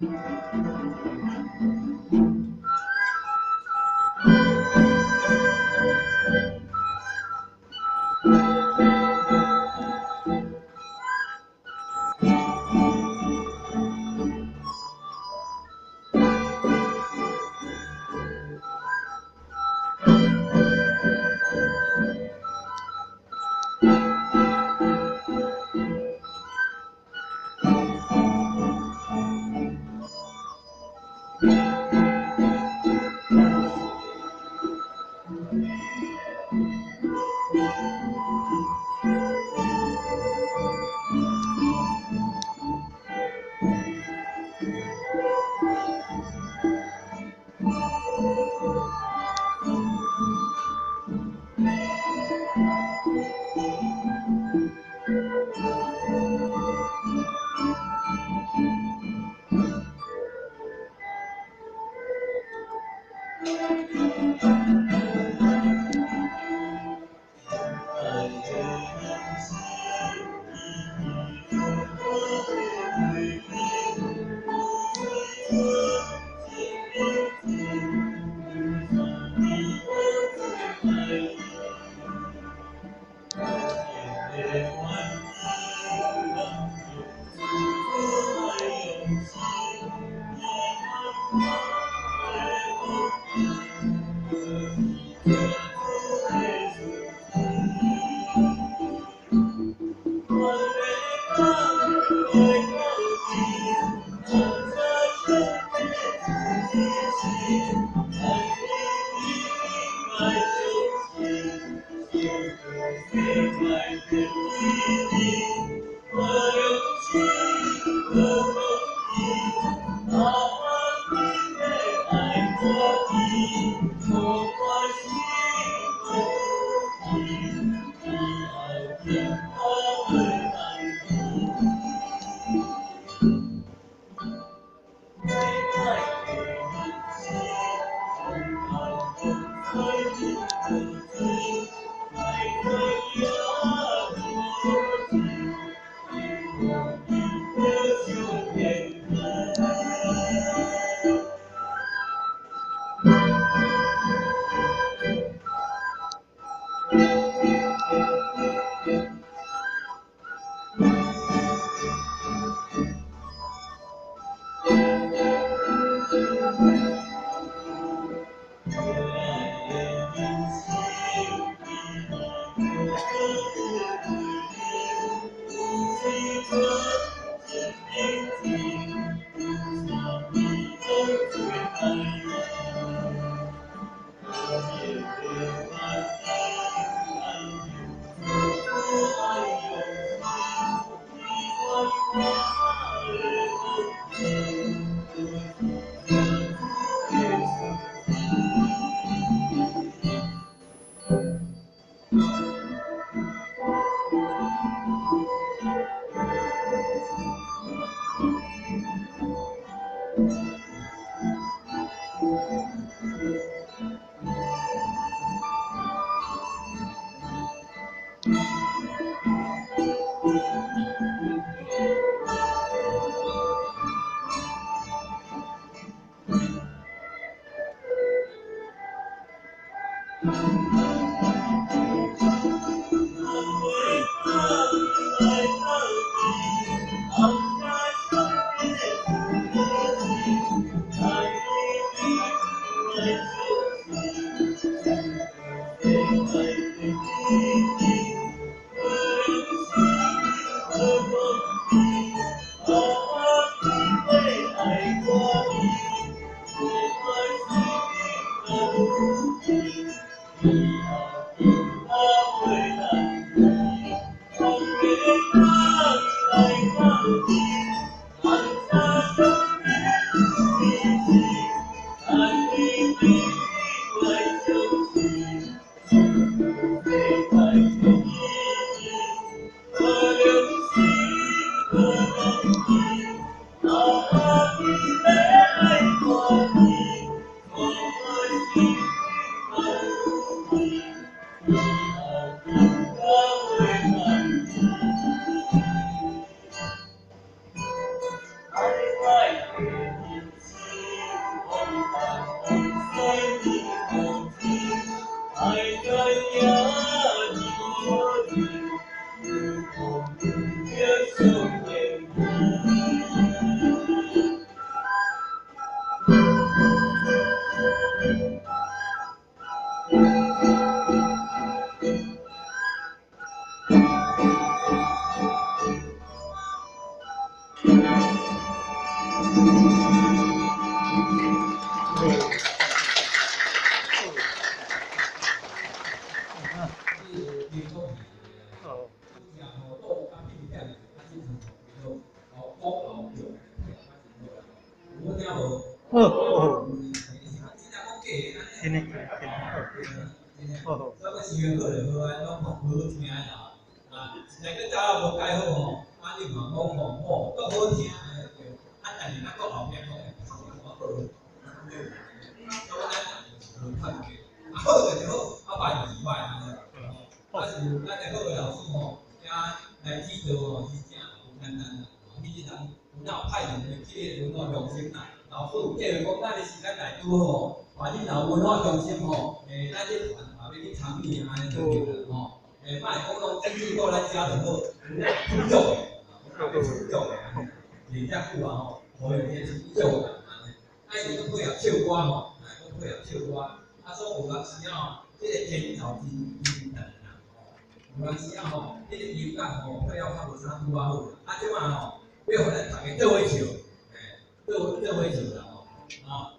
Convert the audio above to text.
愛真的真的好，好。所以時間過就好啊，攏好好聽啦。啊，實在閣走啊無改好吼，啊你嘛講吼，吼，閣好聽，啊但是咱閣後壁講，我閣所以咱就是無看過，啊好就是好，啊歹就是歹按呢。啊是咱的好的老師吼，遮來指導吼，真正無簡單啦。彼個人有哪有派人去文化中心啦？老師有計劃講，咱的時間來拄好吼，把恁老文化中心吼，咱這團嘛欲去參與按呢就對啦吼。莫講攏專注到咱遮就好，有哪有出獎的，有哪有出獎的按呢，練遮久啊吼，予伊個成就感按呢。啊，伊就閣配合唱歌吼，啊，閣配合唱歌。啊，所以有當時吼，這個天頭真真長啦，吼。有當時啊吼，這個音樂吼配合較無啥拄仔好。啊，這擺吼，欲予咱逐家做伙唱，做伙唱啦吼，啊。